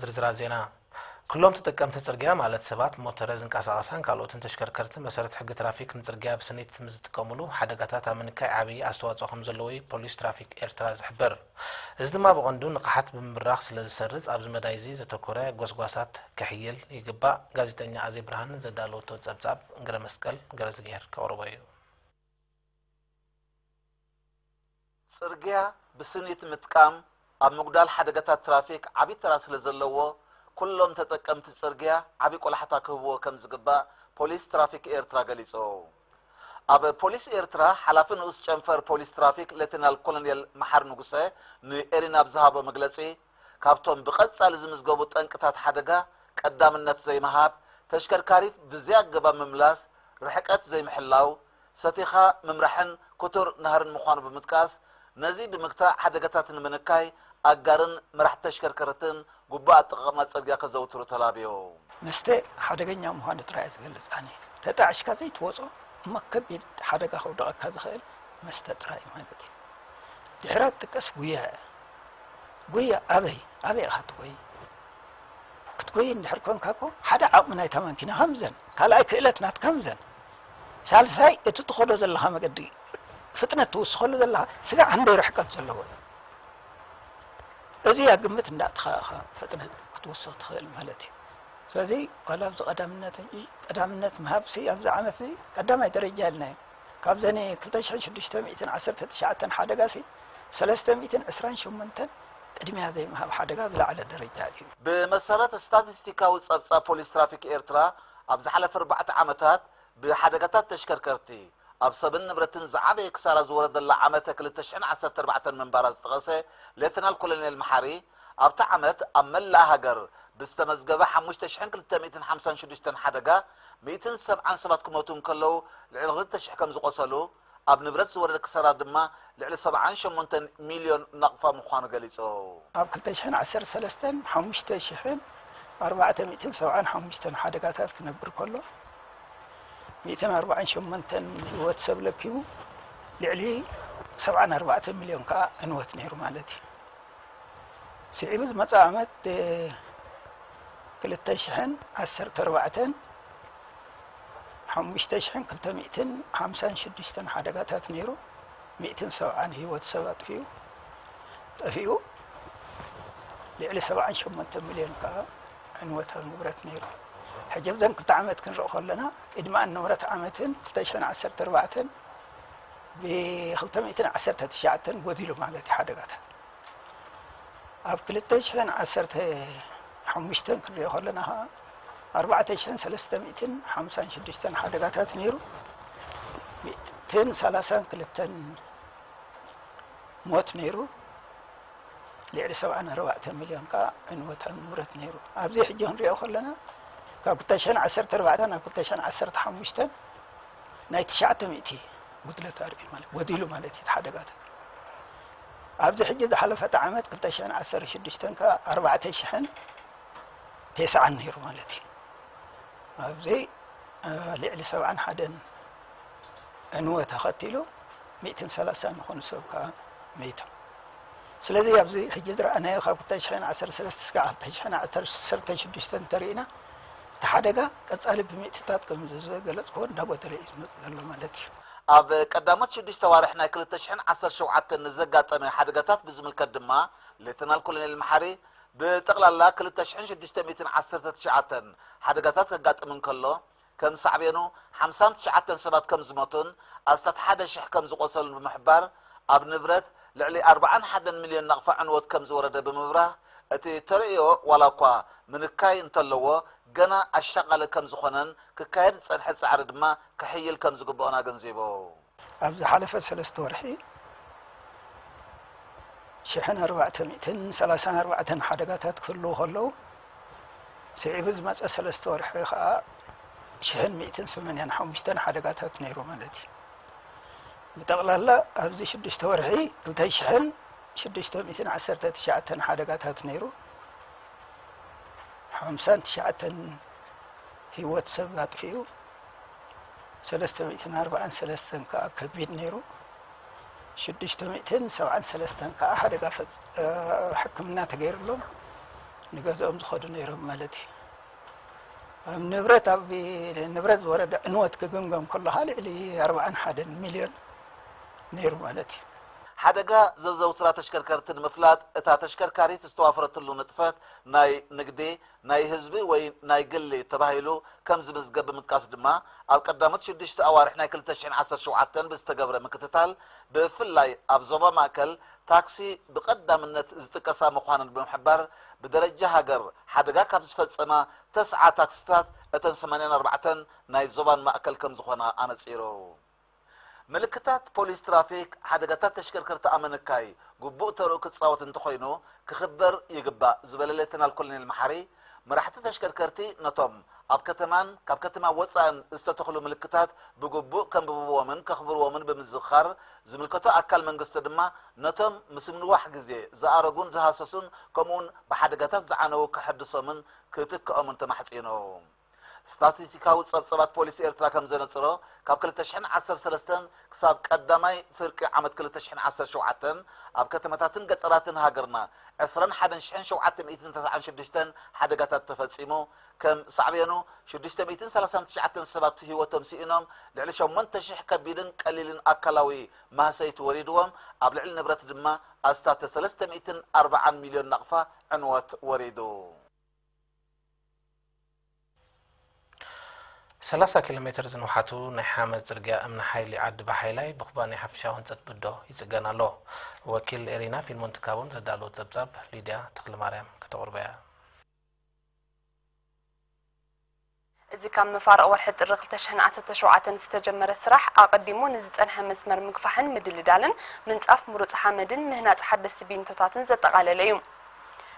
ዝርዝራት ዜና። ኩሎም ተጠቀምቲ ጽርግያ፣ ማለት ሰባት፣ ሞተረ ዝንቀሳቐሳን ካልኦትን ተሽከርከርቲ፣ መሰረት ሕጊ ትራፊክ ንጽርግያ ብስኒት ምስ ዝጥቀሙሉ፣ ሓደጋታት ኣብ ምንካይ ዓብዪ ኣስተዋጽኦ ከም ዘለዎ እዩ ፖሊስ ትራፊክ ኤርትራ ዝሕብር። እዚ ድማ ብቐንዱ ንቕሓት ብምብራኽ ስለ ዝሰርጽ፣ ኣብዚ መዳይ እዚ ዘተኮረ ጎስጓሳት ክሕይል ይግባእ። ጋዜጠኛ ኣዜብ ብርሃን ዘዳለወቶ ጸብጻብ፣ ግረ መስቀል ገረዝግሄር ከቕርቦ እዩ። ጽርግያ ብስኒት ምጥቃም ኣብ ምጉዳል ሓደጋታት ትራፊክ ዓቢ ተራ ስለ ዘለዎ፣ ኩሎም ተጠቀምቲ ጽርግያ ዓቢ ቆላሕታ ክህብዎ ከም ዝግባእ ፖሊስ ትራፊክ ኤርትራ ገሊጹ። ኣብ ፖሊስ ኤርትራ ሓላፊ ንኡስ ጨንፈር ፖሊስ ትራፊክ ሌተናል ኮሎኔል መሓር ንጉሰ ንኤሪና ኣብ ዝሃቦ መግለጺ፣ ካብቶም ብቐጻሊ ዝምዝገቡ ጠንቅታት ሓደጋ ቀዳምነት ዘይምሃብ፣ ተሽከርካሪት ብዘይ ኣገባብ ምምላስ፣ ርሕቀት ዘይምሕላው፣ ሰቲኻ ምምራሕን ክቱር ናህርን ምዃኑ ብምጥቃስ፣ ነዚ ብምግታእ ሓደጋታት ንምንካይ ኣጋርን መራሕቲ ተሽከርከርትን ግቡእ ኣጠቓቕማ ጽርግያ ከዘውትሩ ተላብዩ። መስተ ሓደገኛ ምዃኑ ጥራይ ዝገልጽ ኣነ። ተጣዕሽካ ዘይትወጾ እሞ ከቢድ ሓደጋ ከውድቐካ ዝኽእል መስተ ጥራይ ማለት እዩ። ድሕራት ጥቀስ ጉያ እያ። ጉያ ኣበይ ኣበይ ኢኻ ትጎይ? ክትጎይ እንድሕር ኮንካ እኮ ሓደ ዓቕሚ ናይታ ማንኪና ከምዘን፣ ካልኣይ ክእለት ናት ከምዘን፣ ሳልሳይ እቲ ትኸዶ ዘለኻ መገዲ ፍጥነት ትውስኸሉ ዘለኻ ስጋዕ ክንደይ ርሕቀት ዘለዎ እዩ። እዚ እያ ግምት እንዳእትኻ ኢኻ ፍጥነት ክትውስኽ ትኽእል ማለት እዩ። ስለዚ ዋላ ኣብዚ ቀዳምነት እንጂ ቀዳምነት ምሃብሲ ኣብዚ ዓመት እዚ ቀዳማይ ደረጃ ኢልናዮ። ካብዘን ክልተ ሽሕን ሽዱሽተ ሚእትን ዓሰርተ ትሽዓተን ሓደጋሲ ሰለስተ ሚእትን ዕስራን ሸሞንተን ቅድሚያ ዘይምሃብ ሓደጋ ዝለዓለ ደረጃ እዩ። ብመሰረት ስታቲስቲካዊ ጸብጻብ ፖሊስ ትራፊክ ኤርትራ፣ ኣብ ዝሓለፈ ኣርባዕተ ዓመታት ብሓደጋታት ተሽከርከርቲ ኣብ ሰብን ንብረትን ዝዓበየ ክሳራ ዝወረደላ ዓመተ ክልተ ሽሕን ዓሰርተ ኣርባዕተን ምንባራ ዝጠቐሰ ሌተናል ኮሎኔል መሓሪ፣ ኣብታ ዓመት ኣብ መላእ ሃገር ብዝተመዝገበ ሓሙሽተ ሽሕን ክልተ ሚእትን ሓምሳን ሽዱሽተን ሓደጋ፣ ሚእትን ሰብዓን ሰባት ክሞቱ እንከለዉ፣ ልዕሊ ክልተ ሽሕ ከም ዝቖሰሉ፣ ኣብ ንብረት ዝወረደ ክሳራ ድማ ልዕሊ ሰብዓን ሸሞንተን ሚልዮን ናቕፋ ምዃኑ ገሊጹ። ኣብ ክልተ ሽሕን ዓሰርተ ሰለስተን ሓሙሽተ ሽሕን ኣርባዕተ ሚእትን ሰብዓን ሓሙሽተን ሓደጋታት ክነብር ከሎ፣ ሚእትን ኣርባዓን ሸሞንተን ህይወት ሰብ ለኪሙ፣ ልዕሊ ሰብዓን ኣርባዕተ ሚልዮን ከኣ ዕንወት ነይሩ ማለት እዩ። ስዒቡ ዝመጽእ ዓመት፣ እ፣ ክልተ ሽሕን ዓሰርተ ኣርባዕተን ሓሙሽተ ሽሕን ክልተ ሚእትን ሓምሳን ሽዱሽተን ሓደጋታት ነይሩ። ሚእትን ሰብዓን ህይወት ሰብ ኣጥፊኡ፣ ጠፊኡ። ልዕሊ ሰብዓን ሸሞንተ ሚልዮን ከኣ ዕንወታዊ ንብረት ነይሩ። ሕጂ ኣብዘን ክልተ ዓመት ክንርኢ ከለና፣ ቅድሚ ኣን ንብረት ዓመትን ክልተ ሽሕን ዓሰርተ ኣርባዕተን ብክልተ ሚእትን ዓሰርተ ትሽዓተን ጎዲሉ ማለት እዩ ሓደጋታት። ኣብ ክልተ ሽሕን ዓሰርተ ሓሙሽተን ክንሪኦ ከለና ኸዓ፣ ኣርባዕተ ሽሕን ሰለስተ ሚእትን ሓምሳን ሽዱሽተን ሓደጋታት ነይሩ። ሚእትን ሰላሳን ክልተን ሞት ነይሩ። ልዕሊ ሰብዓን ኣርባዕተ ሚልዮን ከኣ ዕንወታዊ ንብረት ነይሩ። ኣብዚ ሕጂ ክንሪኦ ከለና፣ ካብ ክልተ ሽሕን ዓሰርተ ኣርባዕተን ናብ ክልተ ሽሕን ዓሰርተ ሓሙሽተን ናይ ትሽዓተ ሚእቲ ጉድለት ኣርእዩ ማለት፣ ጎዲሉ ማለት እዩ፣ እቲ ሓደጋታት። ኣብዚ ሕጂ ዝሓለፈት ዓመት ክልተ ሽሕን ዓሰርተ ሽዱሽተን ከኣ ኣርባዕተ ሽሕን ተስዓን ነይሩ ማለት እዩ። ኣብዚ፣ እ፣ ልዕሊ ሰብዓን ሓደን ዕንወት ኣኸቲሉ፣ ሚእትን ሰላሳን ዝኾኑ ሰብ ከኣ መይቶም። ስለዚ ኣብዚ ሕጂ ዝረኣናዮ ካብ ክልተ ሽሕን ዓሰርተ ሰለስተ እስካብ ክልተ ሽሕን ዓሰርተ ሽዱሽተን እንተሪእና፣ እቲ ሓደጋ ቀጻሊ ብሚእትታት ከም ዝገለጽክዎ እንዳጎደለ እዩ ዝመጽእ ዘሎ ማለት እዩ። ኣብ ቀዳሞት ሽዱሽተ ኣዋርሕ ናይ ክልተ ሽሕን ዓሰርተ ሸውዓተን ንዘጋጠመ ሓደጋታት ብዝምልከት ድማ፣ ሌተናል ኮሎኔል መሓሪ፣ ብጠቕላላ ክልተ ሽሕን ሽዱሽተ ሚእትን ዓሰርተ ትሽዓተን ሓደጋታት ከጋጥም እንከሎ፣ ከም ሳዕቤኑ ሓምሳን ትሽዓተን ሰባት ከም ዝሞቱን ኣስታት ሓደ ሽሕ ከም ዝቖሰሉን ብምሕባር፣ ኣብ ንብረት ልዕሊ ኣርባዓን ሓደን ሚልዮን ናቕፋ ዕንወት ከም ዝወረደ ብምብራህ፣ እቲ ተርእዮ ዋላ እኳ ምንካይ እንተለዎ፣ ገና ኣሻቓሊ ከም ዝኾነን ክካየድ ዝጸንሐ ጻዕሪ ድማ ክሕይል ከም ዝግብኦን ኣገንዚቡ። ኣብ ዝሓለፈ ሰለስተ ወርሒ ሽሕን ኣርባዕተ ሚእትን ሰላሳን ኣርባዕተን ሓደጋታት ክህልዉ ከለዉ፣ ስዒቡ ዝመጸ ሰለስተ ወርሒ ኸኣ ሽሕን ሚእትን ሰማንያን ሓሙሽተን ሓደጋታት ነይሩ ማለት እዩ። ብጠቕላላ ኣብዚ ሽዱሽተ ወርሒ ክልተ ሽሕን ሽዱሽተ ሚእትን ዓሰርተ ትሽዓተን ሓደጋታት ነይሩ። ሓምሳን ትሽዓተን ህይወት ሰብ ኣጥፊኡ፣ ሰለስተ ሚእትን ኣርባዓን ሰለስተን ከኣ ከቢድ ነይሩ። ሽዱሽተ ሚእትን ሰብዓን ሰለስተን ከኣ ሓደጋ ፈጽ-፣ እ፣ ሕክምና ተገይሩሎም። ንገዝኦም ዝኸዱ ነይሮም ማለት እዩ። ኣብ ንብረት ኣብ ንብረት ዝወረደ ዕንወት ክግምገም ከለኻ ልዕሊ ኣርባዓን ሓደን ሚልዮን ነይሩ ማለት እዩ። ሓደጋ ዘዘውትራ ተሽከርከርቲ ንምፍላጥ እታ ተሽከርካሪት ዝተዋፈረትሉ ንጥፈት ናይ ንግዲ፣ ናይ ህዝቢ ወይ ናይ ግሊ ተባሂሉ ከም ዝምዝገብ ብምጥቃስ ድማ ኣብ ቀዳሞት ሽዱሽተ ኣዋርሕ ናይ ክልተ ሽሕን ዓሰርተ ሸውዓተን ብዝተገብረ ምክትታል ብፍላይ ኣብ ዞባ ማእከል ታክሲ ብቐዳምነት ዝጥቀሳ ምዃነን ብምሕባር ብደረጃ ሃገር ሓደጋ ካብ ዝፈጸማ ተስዓ ታክሲታት እተን ሰማንያን ኣርባዕተን ናይ ዞባን ማእከል ከም ዝኾና ኣነጺሩ። ምልክታት ፖሊስ ትራፊክ ሓደጋታት ተሽከርከርቲ ኣመንካይ ግቡእ ተርኡ ክጻወት እንተኾይኑ ክኽበር ይግባእ ዝበለ ሌተናል ኮሎኔል መሓሪ፣ መራሕቲ ተሽከርከርቲ ነቶም ኣብ ከተማን ካብ ከተማ ወጻእን ዝተተኽሉ ምልክታት ብግቡእ ከንብብዎምን ከኽብርዎምን ብምዝኽኻር፣ ዝምልከቶ ኣካል መንግስቲ ድማ ነቶም ምስ ምንዋሕ ግዜ ዝኣረጉን ዝሃሰሱን ከምኡውን ብሓደጋታት ዝዓነዉ ክሕድሶምን ክትክኦምን ተማሕጺኑ። ስታቲስቲካዊ ጸብጸባት ፖሊስ ኤርትራ ከም ዘነጽሮ፣ ካብ ክልተ ሽሕን ዓሰርተ ሰለስተን ክሳብ ቀዳማይ ፍርቂ ዓመት ክልተ ሽሕን ዓሰርተ ሸውዓተን ኣብ ከተማታትን ገጠራትን ሃገርና ዕስራን ሓደን ሽሕን ሸውዓተ ሚእትን ተስዓን ሽዱሽተን ሓደጋታት ተፈጺሙ፣ ከም ሳዕቤኑ ሽዱሽተ ሚእትን ሰላሳን ትሽዓተን ሰባት ህይወቶም ስኢኖም፣ ልዕሊ ሸሞንተ ሽሕ ከቢድን ቀሊልን ኣካላዊ ማህሰይቲ ወሪድዎም፣ ኣብ ልዕሊ ንብረት ድማ ኣስታት ሰለስተ ሚእትን ኣርባዓን ሚልዮን ናቕፋ ዕንወት ወሪዱ። ሰላሳ ኪሎ ሜትር ዝንውሓቱ ናይ ሓመድ ጽርግያ እምኒ ሓይሊ ዓዲ ባሓይላይ ብኩባንያ ሓፈሻዊ ህንጸት ብዶ ይጽገን ኣሎ። ወኪል ኤሪና ፊልሞን ትካቦን ዘዳለወ ጸብጻብ ሊድያ ተኽለማርያም ከተቕርቦ እያ። እዚ ካብ መፋርቕ ወርሒ ጥሪ ክልተ ሽሕን ዓሰርተ ሸውዓተን ዝተጀመረ ስራሕ ኣቐዲሙ ንዝጸንሐ መስመር ምግፋሕን ምድልዳልን ምንጻፍ ምሩጽ ሓመድን ምህናጽ ሓደስቲ ቢንቶታትን ዘጠቓለለ እዩ።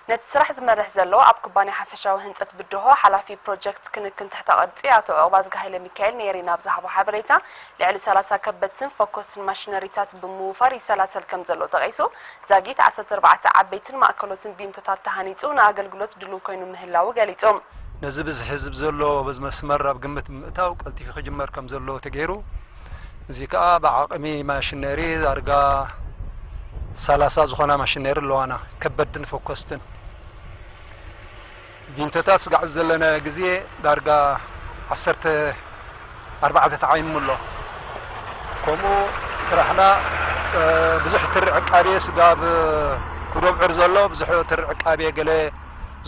ነቲ ስራሕ ዝመርሕ ዘሎ ኣብ ኩባንያ ሓፈሻዊ ህንጸት ብድሆ ሓላፊ ፕሮጀክት ክንክን ትሕተ ቅርጺ ኣቶ ዑቕባዝጊ ሃይለሚካኤል ንኤሪና ኣብ ዝሃቦ ሓበሬታ፣ ልዕሊ ሰላሳ ከበድትን ፈኮስትን ማሽነሪታት ብምውፋር ይሰላሰል ከም ዘሎ ጠቒሱ፣ ዛጊት ዓሰርተ ኣርባዕተ ዓበይትን ማእከሎትን ቢንቶታት ተሃኒጹ ንኣገልግሎት ድሉው ኮይኑ ምህላዉ ገሊጹ። ነዚ ብዝሒ ህዝቢ ዘሎ በዚ መስመር ኣብ ግምት ብምእታው ቀልጢፉ ክጅመር ከም ዘለዎ ተገይሩ፣ እዚ ከኣ ብዓቕሚ ማሽነሪ ዳርጋ ሰላሳ ዝኾና ማሽነሪ ኣለዋና፣ ከበድትን ፈኮስትን። ቢንቶታት ስጋዕ ዘለናዮ ግዜ ዳርጋ ዓሰርተ ኣርባዕተ ተዓይሙ ኣሎ። ከምኡ ስራሕና ብዙሕ ትሪ ዕቃቤ ስጋብ ክዶብዕር ዘሎ ብዙሕ ትሪ ዕቃቤ ገለ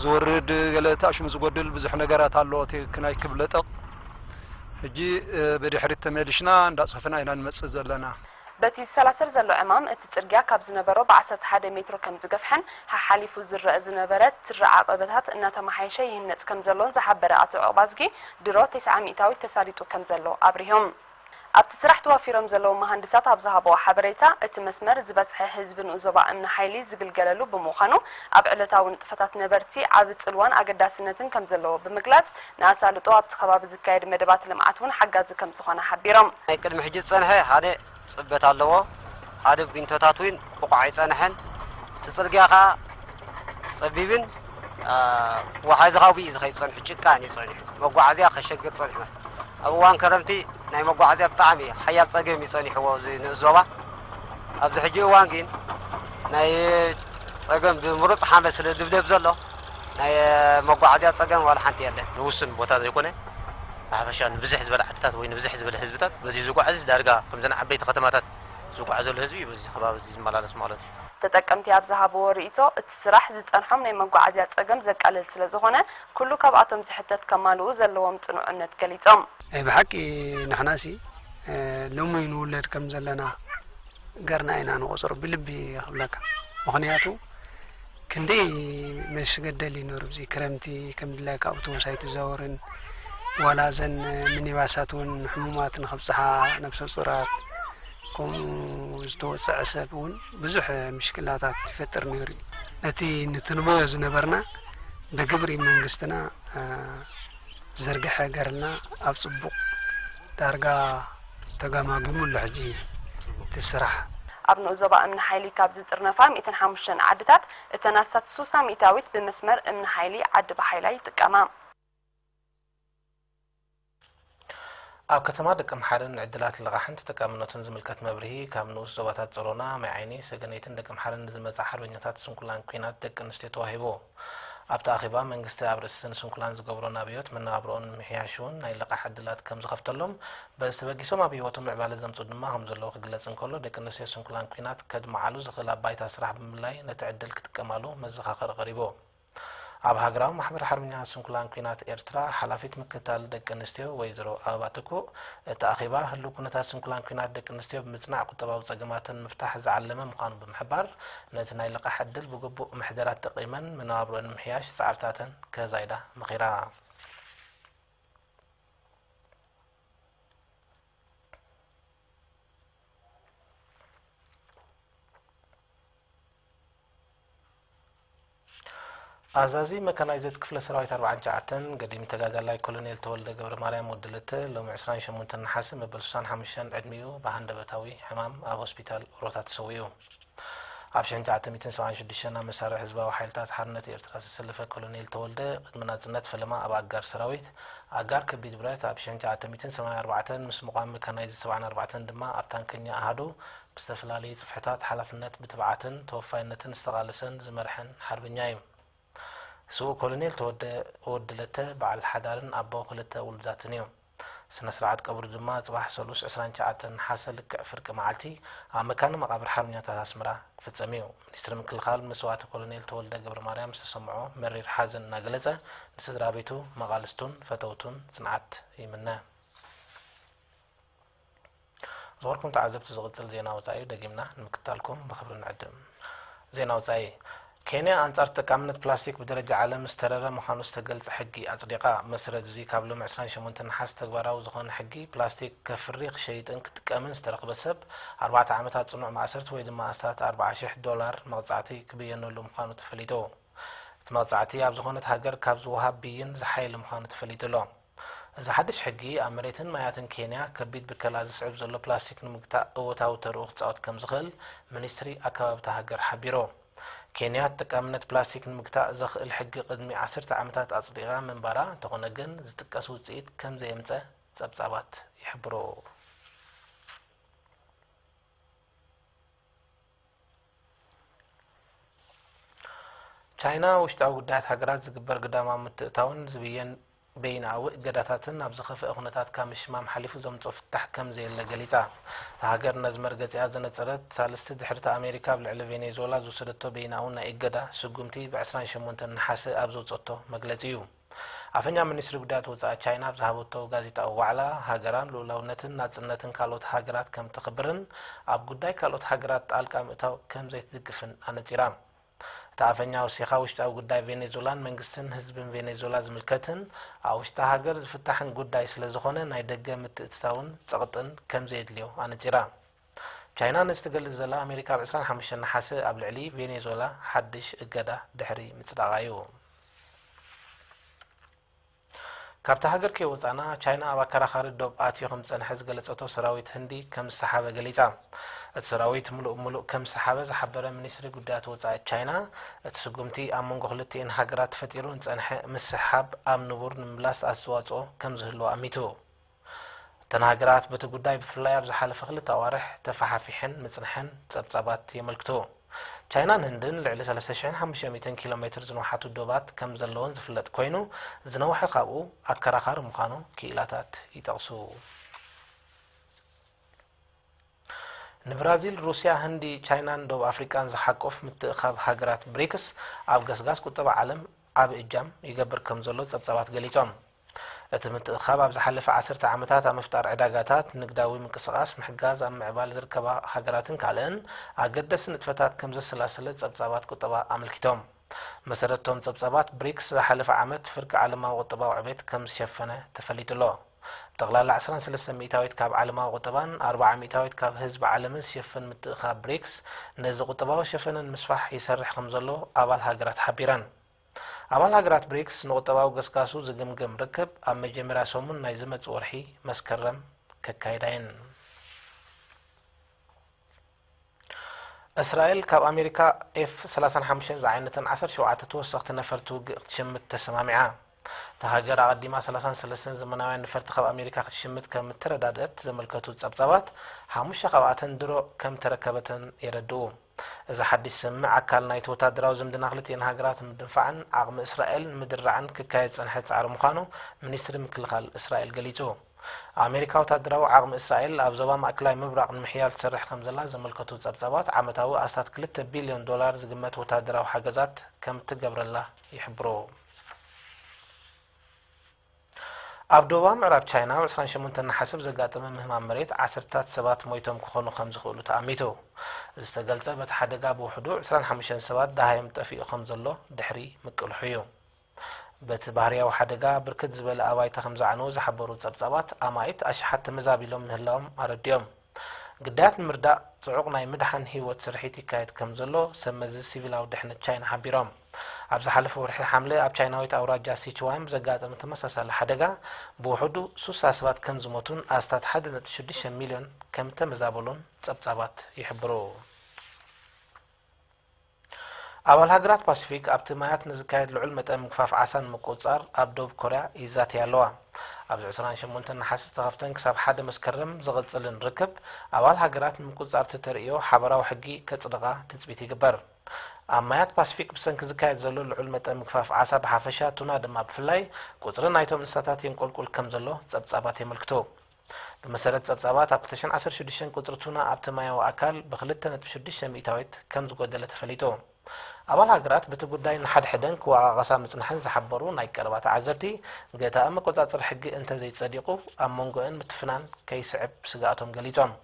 ዝወርድ ገለ ተኣሽሙ ዝጎድል ብዙሕ ነገራት ኣሎ። እቲ ክናይ ክብለጠቕ ሕጂ ብድሕሪት ተመሊሽና እንዳጽፈፍና ኢና ንመጽእ ዘለና። በቲ ዝሰላሰል ዘሎ ዕማም፣ እቲ ጽርግያ ካብ ዝነበሮ ብዓሰርተ ሓደ ሜትሮ ከም ዝገፍሐን ሓሓሊፉ ዝረአ ዝነበረ ትሪ ዓቐበታት እናተመሓየሸ ይህነጽ ከም ዘሎን ዝሓበረ ኣቶ ዑቕባዝጊ፣ ድሮ ተስዓ ሚእታዊት ተሳሊጡ ከም ዘሎ ኣብሪሆም። ኣብቲ ስራሕ ተዋፊሮም ዘለዉ መሃንድሳት ኣብ ዝሃብዎ ሓበሬታ፣ እቲ መስመር ዝበዝሐ ህዝቢ ንኡስ ዞባ እምኒ ሓይሊ ዝግልገለሉ ብምዃኑ፣ ኣብ ዕለታዊ ንጥፈታት ነበርቲ ዓቢ ጽልዋን ኣገዳስነትን ከም ዘለዎ ብምግላጽ፣ ንኣሳልጦ ኣብቲ ከባቢ ዝካየድ መደባት ልምዓት እውን ሓጋዚ ከም ዝኾነ ሓቢሮም። ናይ ቅድሚ ሕጂ ዝጸንሐ ሓደ ጽበት ኣለዎ። ሓደ ቢንቶታት እውን ብቑዕ ኣይጸንሐን። እቲ ጽርግያ ከኣ ጸቢብን ወሓዚ ካብኡ እዩ ዝኸይድ ጸኒሑ፣ ጭቃ እዩ ጸኒሑ። መጓዓዝያ ከሸግር ጸኒሑ። ኣብ እዋን ከረምቲ ናይ መጓዓዝያ ብጣዕሚ ሓያል ጸገም እዩ ጸኒሕዎ እዚ ንኡስ ዞባ። ኣብዚ ሕጂ እዋን ግን ናይ ጸገም ብምሩጽ ሓመድ ስለ ዝድብደብ ዘሎ ናይ መጓዓዝያ ጸገም ዋላ ሓንቲ የለን። ንውሱን ቦታ ዘይኮነ ብሓፈሻ ንብዝሕ ዝበለ ዓድታት ወይ ንብዝሕ ዝበለ ህዝብታት በዚ ዝጓዓዝ ዳርጋ ከምዘን ዓበይቲ ከተማታት ዝጓዓዘሉ ህዝቢ እዩ በዚ ከባቢ እዚ ዝመላለስ ማለት እዩ። ተጠቀምቲ ኣብ ዝሃብዎ ርእይቶ፣ እቲ ስራሕ ዝጸንሖም ናይ መጓዓዝያ ጸገም ዘቃልል ስለ ዝኾነ፣ ኩሉ ካብኣቶም ዝሕተት ከማልኡ ዘለዎም ጽኑዕነት ገሊጾም። ናይ ብሓቂ ንሕናሲ ሎሚ ንውለድ ከም ዘለና ገርና ኢና ንቆጽሮ ብልቢ ክብለካ። ምኽንያቱ ክንደይ መሽገደል እዩ ነሩ። እዚ ክረምቲ ከም ድላይካ ኣውቶቡስ ኣይትዛወርን፣ ዋላ እዘን ሚኒባሳት እውን ንሕሙማት ንኸብጽሓ ነብሰ ጹራት ከምኡ ዝተወጽዐ ሰብ እውን ብዙሕ ምሽክላታት ይፈጥር ነይሩ እዩ። ነቲ ንትልሞዮ ዝነበርና ብግብሪ መንግስትና ዘርግሐ ገርና ኣብ ጽቡቕ ዳርጋ ተገማጊሙ ኣሎ ሕጂ እቲ ስራሕ። ኣብ ንኡስ ዞባ እምኒ ሓይሊ ካብ ዝጥርነፋ ሚእትን ሓሙሽተን ዓድታት እተን ኣስታት ሱሳ ሚእታዊት ብመስመር እምኒ ሓይሊ ዓዲ ባሓይላ ይጥቀማ። ኣብ ከተማ ደቀምሓረን ንዕድላት ልቓሕን ተጠቃምነቱን ዝምልከት መብርሂ ካብ ንኡስ ዞባታት ጸሮና፣ ማይ ዓይኒ፣ ሰገነይትን ደቀምሓረን ንዝመጻ ሓርበኛታት ስንኩላን ኲናት ደቂ ኣንስትዮ ተዋሂቡ። ኣብቲ ኣኼባ መንግስቲ ኣብ ርእሲ እተን ስንኩላን ዝገብሮ ናብዮት መነባብሮኦን ንምሕያሽ እውን ናይ ልቓሕ ዕድላት ከም ዝኸፍተሎም፣ በዚ ተበጊሶም ኣብ ህይወቶም ምዕባለ ዘምፅኡ ድማ ከም ዘለዉ ክግለጽ እንከሎ፣ ደቂ ኣንስትዮ ስንኩላን ኲናት ከድምዓሉ ዝኽእላ ባይታ ስራሕ ብምልላይ ነቲ ዕድል ክጥቀማሉ መዘኻኸሪ ቀሪቡ። ኣብ ሃገራዊ ማሕበር ሓርበኛ ስንኩላን ኲናት ኤርትራ ሓላፊት ምክትታል ደቂ ኣንስትዮ ወይዘሮ ኣበባ ትኩእ፣ እቲ ኣኼባ ህሉው ኩነታት ስንኩላን ኲናት ደቂ ኣንስትዮ ብምጽናዕ ቁጠባዊ ጸገማተን ንምፍታሕ ዝዓለመ ምዃኑ ብምሕባር፣ ነቲ ናይ ልቓሕ ዕድል ብግቡእ ምሕደራ ተጠቒመን መነባብሮአን ንምሕያሽ ጻዕርታተን ከዛይዳ መኺራ። ኣዛዚ መካናይዝድ ክፍለ ሰራዊት ኣርባዓን ትሽዓተን ገዲም ተጋዳላይ ኮሎኔል ተወልደ ገብረ ማርያም ወዲ ልተ ሎሚ ዕስራን ሸሞንተን ነሓሰ መበል ስሳን ሓሙሽተን ዕድሚኡ ብሃንደበታዊ ሕማም ኣብ ሆስፒታል ኦሮታ ተሰዊኡ። ኣብ ሽሕን ትሽዓተ ሚእትን ሰብዓን ሽዱሽተን ኣብ መሳርዕ ህዝባዊ ሓይልታት ሓርነት ኤርትራ ዝተሰለፈ ኮሎኔል ተወልደ፣ ቅድሚ ናጽነት ፈለማ ኣብ ኣጋር ሰራዊት፣ ኣጋር ከቢድ ብረት፣ ኣብ ሽሕን ትሽዓተ ሚእትን ሰማንያን ኣርባዕተን ምስ ምቋም መካናይዝድ ሰብዓን ኣርባዕተን ድማ ኣብ ታንከኛ ኣሃዱ ብዝተፈላለዩ ጽፍሕታት ሓላፍነት ብትብዓትን ተወፋይነትን ዝተቓለሰን ዝመርሐን ሓርበኛ እዩ። ስዉእ ኮሎኔል ተወልደ ወዲ ለተ በዓል ሓዳርን ኣቦ ክልተ ውሉዳትን እዩ። ስነ ስርዓት ቀብሩ ድማ ጽባሕ ሰሉስ ዕስራን ትሽዓተን ነሓሰ ልክዕ ፍርቂ መዓልቲ ኣብ መካነ መቓብር ሓርበኛታት ኣስመራ ክፍጸም እዩ። ሚኒስትሪ ምክልኻል መስዋእቲ ኮሎኔል ተወልደ ገብረ ማርያም ዝተሰምዖ መሪር ሓዘን እናገለጸ፣ ንስድራ ቤቱ፣ መቓልስቱን ፈተውቱን ጽንዓት ይምነ። ዝኸበርኩም ተዓዘብቲ፣ ዝቕጽል ዜና ወጻኢ እዩ። ደጊምና ንምክታልኩም ብኽብሪ ንዕድም። ዜና ወጻኢ። ኬንያ ኣንጻር ተጠቃምነት ፕላስቲክ ብደረጃ ዓለም ዝተረረ ምዃኑ ዝተገልጸ ሕጊ ኣጽዲቓ። መሰረት እዚ ካብ ሎሚ ዕስራን ሸሞንተን ነሓሰ ተግባራዊ ዝኾነ ሕጊ፣ ፕላስቲክ ከፍሪ፣ ክሸይጥን ክጥቀምን ዝተረኽበ ሰብ ኣርባዕተ ዓመታት ጽኑዕ ማእሰርቲ ወይ ድማ ኣስታት ኣርብዓ ሽሕ ዶላር መቕጻዕቲ ክብየነሉ ምዃኑ ተፈሊጡ። እቲ መቕጻዕቲ ኣብ ዝኾነት ሃገር ካብ ዝወሃብ ብይን ዝሓየለ ምዃኑ ተፈሊጡ ኣሎ። እዚ ሓድሽ ሕጊ ኣብ መሬትን ማያትን ኬንያ ከቢድ ብከላ ዝስዕብ ዘሎ ፕላስቲክ ንምግታእ እወታዊ ተርኡ ክጻወት ከም ዝኽእል ሚኒስትሪ ኣከባቢ እታ ሃገር ሓቢሩ። ኬንያ ተጠቃምነት ፕላስቲክ ንምግታእ ዘኽእል ሕጊ ቅድሚ ዓሰርተ ዓመታት ኣጽዲቓ ምንባራ እንተኾነ ግን ዝጥቀስ ውጽኢት ከም ዘየምጸ ጸብጻባት ይሕብሩ። ቻይና ውሽጣዊ ጉዳያት ሃገራት ዝግበር ግዳማዊ ምትእታውን ዝብየን በይናዊ እገዳታትን ኣብ ዝኸፍአ ኩነታት ካብ ምሽማም ሓሊፉ ዘምጽኦ ፍታሕ ከም ዘየለ ገሊጻ። እታ ሃገር ነዚ መርገጺኣ ዘነጸረት ሳልስቲ ድሕሪቲ ኣሜሪካ ኣብ ልዕሊ ቬኔዙዌላ ዝወሰደቶ በይናዊ ናይ እገዳ ስጉምቲ ብ ዕስራን ሸሞንተን ነሓሰ ኣብ ዘውጸቶ መግለጺ እዩ። ኣፈኛ ሚኒስትሪ ጉዳያት ወጻኢ ቻይና ኣብ ዝሃበቶ ጋዜጣዊ ዋዕላ፣ ሃገራን ልኡላውነትን ናጽነትን ካልኦት ሃገራት ከም ተኽብርን ኣብ ጉዳይ ካልኦት ሃገራት ጣልቃ ምእታው ከም ዘይትድግፍን ኣነጺራ። እታ ኣፈኛ ወሲኻ፣ ውሽጣዊ ጉዳይ ቬኔዙላን መንግስትን ህዝብን ቬኔዙላ ዝምልከትን ኣብ ውሽጢ ሃገር ዝፍታሕን ጉዳይ ስለ ዝኾነ ናይ ደገ ምትእትታውን ጸቕጥን ከም ዘየድልዮ ኣነጺራ። ቻይና ነዚ ትገልጽ ዘላ ኣሜሪካ ኣብ ዕስራን ሓሙሽተን ነሓሰ ኣብ ልዕሊ ቬኔዙዌላ ሓድሽ እገዳ ድሕሪ ምጽዳቓ እዩ። ካብታ ሃገር ከይወጻና፣ ቻይና ኣብ ኣከራኻሪ ዶብ ኣትዩ ከም ዝጸንሐ ዝገለጸቶ ሰራዊት ህንዲ ከም ዝሰሓበ ገሊጻ። እቲ ሰራዊት ምሉእ ብምሉእ ከም ዝሰሓበ ዝሓበረ ሚኒስትሪ ጉዳያት ወጻኢ ቻይና፣ እቲ ስጉምቲ ኣብ መንጎ ክልቲኤን ሃገራት ተፈጢሩ ንጸንሐ ምስሕሓብ ኣብ ንቡር ንምምላስ ኣስተዋጽኦ ከም ዝህልዎ ኣሚቱ። እተን ሃገራት በቲ ጉዳይ ብፍላይ ኣብ ዝሓለፈ ክልተ ኣዋርሕ ተፋሓፊሐን ምጽንሐን ጸብጻባት የመልክቱ። ቻይናን ህንድን ልዕሊ ሰለስተ ሽሕን ሓሙሽተ ሚእትን ኪሎ ሜትር ዝነውሓቱ ዶባት ከም ዘለወን ዝፍለጥ ኮይኑ፣ ዝነውሐ ካብኡ ኣከራኻሪ ምዃኑ ክኢላታት ይጠቕሱ። ንብራዚል፣ ሩስያ፣ ህንዲ፣ ቻይናን ደቡብ ኣፍሪቃን ዝሓቁፍ ምትእኻብ ሃገራት ብሪክስ ኣብ ገስጋስ ቁጠባ ዓለም ዓቢ እጃም ይገብር ከም ዘሎ ጸብጻባት ገሊጾም። እቲ ምትእኻብ ኣብ ዝሓለፈ ዓሰርተ ዓመታት ኣብ ምፍጣር ዕዳጋታት፣ ንግዳዊ ምንቅስቓስ፣ ምሕጋዝ ኣብ ምዕባል ዝርከባ ሃገራትን ካልእን ኣገደስቲ ንጥፈታት ከም ዘሰላሰለ ጸብጻባት ቁጠባ ኣመልኪቶም። መሰረት እቶም ጸብጻባት፣ ብሪክስ ዝሓለፈ ዓመት ፍርቂ ዓለማዊ ቁጠባዊ ዕቤት ከም ዝሸፈነ ተፈሊጡ ኣሎ። ብጠቕላላ ዕስራን ሰለስተን ሚእታዊት ካብ ዓለማዊ ቁጠባን ኣርብዓ ሚእታዊት ካብ ህዝቢ ዓለምን ዝሸፍን ምትእኻብ ብሪክስ፣ ነዚ ቁጠባዊ ሸፈነ ንምስፋሕ ይሰርሕ ከም ዘሎ ኣባል ሃገራት ሓቢረን። ኣባል ሃገራት ብሪክስ ንቁጠባዊ ገስጋሱ ዝግምግም ርክብ ኣብ መጀመርያ ሰሙን ናይ ዝመጽእ ወርሒ መስከረም ከካይዳ እየን። እስራኤል ካብ ኣሜሪካ ኤፍ ሰላሳን ሓሙሽተን ዝዓይነተን ዓሰርተ ሸውዓተ ተወሰኽቲ ነፈርቲ ውግእ ክትሽምት ተሰማሚዓ። እታ ሃገር ኣቐዲማ ሰላሳን ሰለስተን ዘመናውያን ነፈርቲ ካብ ኣሜሪካ ክትሽምት ከም እተረዳድአት ዘመልከቱ ጸብጻባት፣ ሓሙሽተ ካብኣተን ድሮ ከም ተረከበተን የረድኡ። እዚ ሓድሽ ስምምዕ ኣካል ናይቲ ወታደራዊ ዝምድና ክልቲኤን ሃገራት ንምድንፋዕን ዓቕሚ እስራኤል ንምድርራዕን ክካየድ ዝጸንሐ ጻዕሪ ምዃኑ ሚኒስትሪ ምክልኻል እስራኤል ገሊጹ። ኣሜሪካ ወታደራዊ ዓቕሚ እስራኤል ኣብ ዞባ ማእከላይ ምብራቕ ንምሕያል ትሰርሕ ከም ዘላ ዘመልከቱ ጸብጻባት፣ ዓመታዊ ኣስታት ክልተ ቢልዮን ዶላር ዝግመት ወታደራዊ ሓገዛት ከም ትገብረላ ይሕብሩ። ኣብ ደቡባዊ ምዕራብ ቻይና፣ ኣብ ዕስራን ሸሞንተን ነሓሰ ብዘጋጠመ ምህማም መሬት ዓሰርታት ሰባት ሞይቶም ክኾኑ ከም ዝኽእሉ ተኣሚቱ። እዚ ዝተገልጸ፣ በቲ ሓደጋ ብውሕዱ ዕስራን ሓሙሽተን ሰባት ደሃዮም ጠፊኡ ከም ዘሎ ድሕሪ ምቅልሑ እዩ። በቲ ባህርያዊ ሓደጋ፣ ብርክት ዝበለ ኣባይቲ ከም ዝዓነው ዝሓበሩ ጸብጻባት፣ ኣማኢት ኣሽሓት ተመዛቢሎም ምህላዎም ኣረዲኦም። ግዳያት ንምርዳእ ጽዑቕ ናይ ምድሓን ህይወት ስርሒት ይካየድ ከም ዘሎ ሰብ መዚ ሲቪላዊ ድሕነት ቻይና ሓቢሮም። ኣብ ዝሓለፈ ወርሒ ሓምለ ኣብ ቻይናዊት ኣውራጃ ሲችዋን ብዘጋጠመ ተመሳሳሊ ሓደጋ ብውሕዱ ሱሳ ሰባት ከም ዝሞቱን ኣስታት ሓደ ነጥቢ ሽዱሽተ ሚልዮን ከም ተመዛበሉን ጸብጻባት ይሕብሩ። ኣባል ሃገራት ፓሲፊክ ኣብቲ ማያት ንዝካየድ ልዑል መጠን ምግፋፍ ዓሳ ንምቁጽጻር ኣብ ደቡብ ኮርያ ይዛተያ ኣለዋ። ኣብዚ ዕስራን ሸሞንተን ነሓሰ ዝተኸፍተን ክሳብ ሓደ መስከረም ዝቕጽልን ርክብ ኣባል ሃገራት ንምቁጽጻር እቲ ተርእዮ ሓበራዊ ሕጊ ከጽድቓ ትጽቢት ይግበር። ኣብ ማያት ፓሲፊክ ብሰንኪ ዝካየድ ዘሎ ልዑል መጠን ምግፋፍ ዓሳ ብሓፈሻ፣ ቱና ድማ ብፍላይ፣ ቁጽሪ ናይቶም እንስሳታት የንቆልቁል ከም ዘሎ ጸብጻባት የመልክቱ። ብመሰረት ጸብጻባት፣ ኣብ ክልተ ሽሕን ዓሰርተ ሽዱሽተን ቁጽሪ ቱና ኣብቲ ማያዊ ኣካል ብክልተ ነጥቢ ሽዱሽተ ሚእታዊት ከም ዝጎደለ ተፈሊጡ። ኣባል ሃገራት በቲ ጉዳይ ንሓድሕደን ክወቓቐሳ ምጽንሐን ዝሓበሩ ናይ ቀረባ ተዓዘብቲ፣ ገታኢ መቆጻጸሪ ሕጊ እንተዘይጸዲቑ ኣብ መንጎአን ምትፍናን ከይስዕብ ስግኣቶም ገሊጾም።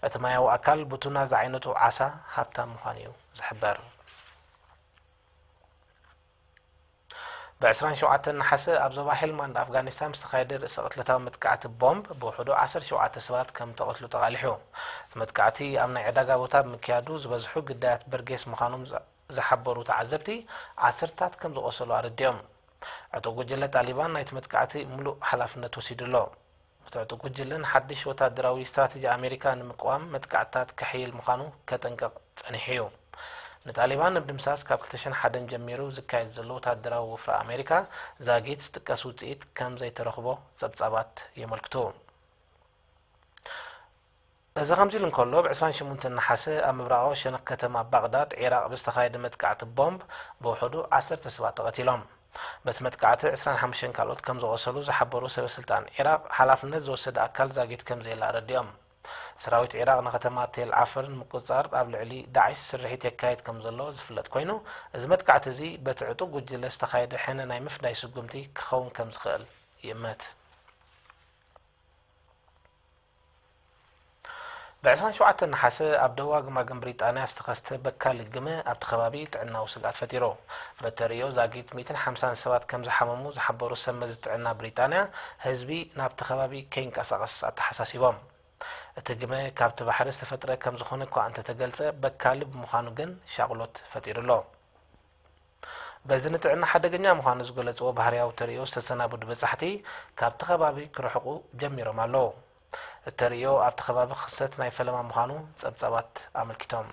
እቲ ማያዊ ኣካል ብቱና ዝዓይነቱ ዓሳ ሃብታም ምዃኑ እዩ ዝሕበር። ብ ዕስራን ሸውዓተን ነሓሰ ኣብ ዞባ ሄልማንድ ኣፍጋኒስታን ዝተኻየደ ርእሰ ቅትለታዊ መጥቃዕቲ ቦምብ ብውሕዱ ዓሰርተ ሸውዓተ ሰባት ከም ተቐትሉ ተቓሊሑ። እቲ መጥቃዕቲ ኣብ ናይ ዕዳጋ ቦታ ብምክያዱ ዝበዝሑ ግዳያት በርጌስ ምዃኖም ዝ-፣ ዝሓበሩ ተዓዘብቲ ዓሰርታት ከም ዝቖሰሉ ኣረዲኦም። ዕጡቕ ጉጅለ ጣሊባን ናይቲ መጥቃዕቲ ምሉእ ሓላፍነት ወሲዱ ኣሎ። እቲ ዕጡቕ ጉጅለ ንሓድሽ ወታደራዊ ስትራተጂ ኣሜሪካ ንምቅዋም መጥቃዕትታት ከሕይል ምዃኑ ከጠንቅቕ ጸኒሑ እዩ። ንጣሊባን ንምድምሳስ ካብ ክልተ ሽሕን ሓደን ጀሚሩ ዝካየድ ዘሎ ወታደራዊ ወፍሪ ኣሜሪካ ዛጊት ዝጥቀስ ውጽኢት ከም ዘይተረኽቦ ጸብጻባት የመልክቱ። እዚ ከምዚ ኢሉ እንከሎ፣ ብ ዕስራን ሸሞንተን ነሓሰ ኣብ ምብራቓዊ ሸነኽ ከተማ ባቕዳድ ዒራቕ ብዝተኻየደ መጥቃዕቲ ቦምብ ብውሕዱ ዓሰርተ ሰባት ተቐቲሎም። በቲ መጥቃዕቲ ዕስራን ሓሙሽተን ካልኦት ከም ዝቖሰሉ ዝሓበሩ ሰበ ስልጣን ዒራቕ፣ ሓላፍነት ዝወሰደ ኣካል ዛጊት ከም ዘየለ ኣረዲኦም። ሰራዊት ዒራቕ ንከተማ ቴል ዓፈር ንምቁጽጻር ኣብ ልዕሊ ዳዕሽ ስርሒት የካይድ ከም ዘሎ ዝፍለጥ ኮይኑ፣ እዚ መጥቃዕቲ እዚ በቲ ዕጡቕ ጉጅለ ዝተኻየደ ሕነ ናይ ምፍዳይ ስጉምቲ ክኸውን ከም ዝኽእል ይእመት። ብ ዕስራን ሸውዓተን ነሓሰ ኣብ ደቡባዊ ገማግም ብሪጣንያ ዝተኸስተ በካሊ ግመ ኣብቲ ከባቢ ጥዕናዊ ስግኣት ፈጢሩ። በተርእዮ ዛጊት ሚእትን ሓምሳን ሰባት ከም ዝሓመሙ ዝሓበሩ ሰብ መዚ ጥዕና ብሪጣንያ፣ ህዝቢ ናብቲ ከባቢ ከይንቀሳቐስ ኣተሓሳሲቦም። እቲ ግመ ካብቲ ባሕሪ ዝተፈጥረ ከም ዝኾነ እኳ እንተተገልጸ፣ በካሊ ብምዃኑ ግን ሻቕሎት ፈጢሩ ኣሎ። በዚ ንጥዕና ሓደገኛ ምዃኑ ዝገለጽዎ ባህርያዊ ተርእዮ ዝተሰናበዱ በጻሕቲ ካብቲ ከባቢ ክርሕቑ ጀሚሮም ኣለዉ። እቲ ተርእዮ ኣብቲ ከባቢ ክኽሰት ናይ ፈለማ ምዃኑ ጸብጻባት ኣመልኪቶም።